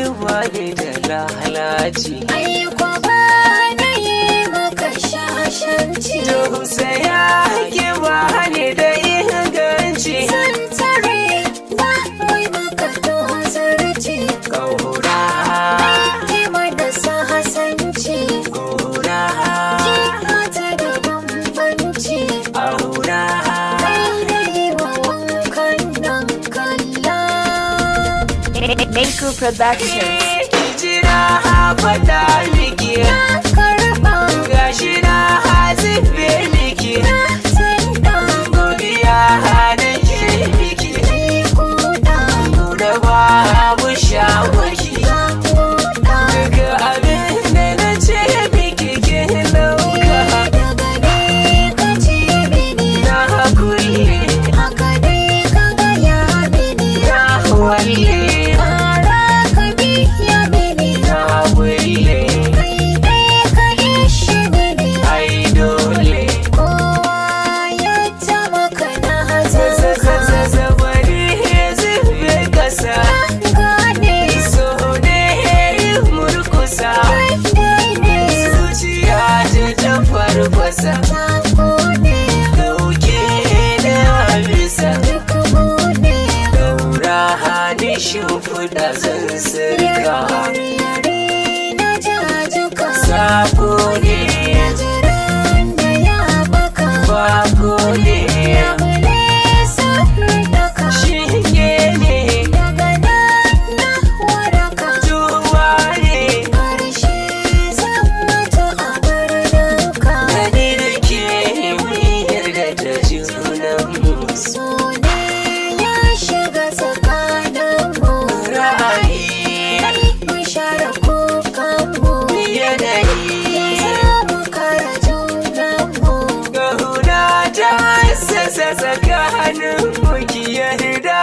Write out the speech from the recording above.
Ki bani da lalaci. Ai kwa ba na yi maka shashanci. Tausaya ki bani da inganci. Zan tare ba mai maka tozarci. Kaura. Hikima da sahasanci. Kaura. Ji mata da bambanci. Aura. Kai da yi wa wankan nan kalla. Maker Productions. Ki jira faɗa miki. Na karɓa. Gashi na zube miki. Na tsinta. Godiya nake miki. Kai kuɗa. Da babu shawaki. Ka kuɗa. Duka abin da na ce miki kin dauka. Daga ne ka ce mini. Na kulle. Haka dai ka gaya mini. Na walle. Ƙara ka biya mini. Na kulle. Kai dai ka ishe mini. Ai dole. Kowa ya ta maka na hazanka. Zabari zube kasa. Gane. So ne murkusa. Kai dai ne. Zuciya ta ta farfasa. Ta kone. Dauke na bisa. Duk mu ne. Daura hannun shimfiɗa zan sirka. Yare na jajuka. Sako ne. Jiran da ya baka. Bako ne. Labule sirraka. Shinge ne. Daga nan na waraka. Tuwa ne. Karshe zan mutu a birninka. Gani da ke mun yarda da junanmu. So ne ya shiga tsakaninmu. Ra'ayi. Mu share kukanmu. Yanayi. Za mu kara junanmu. Ƙauna ta hassasa tsakanin mu ki yarda.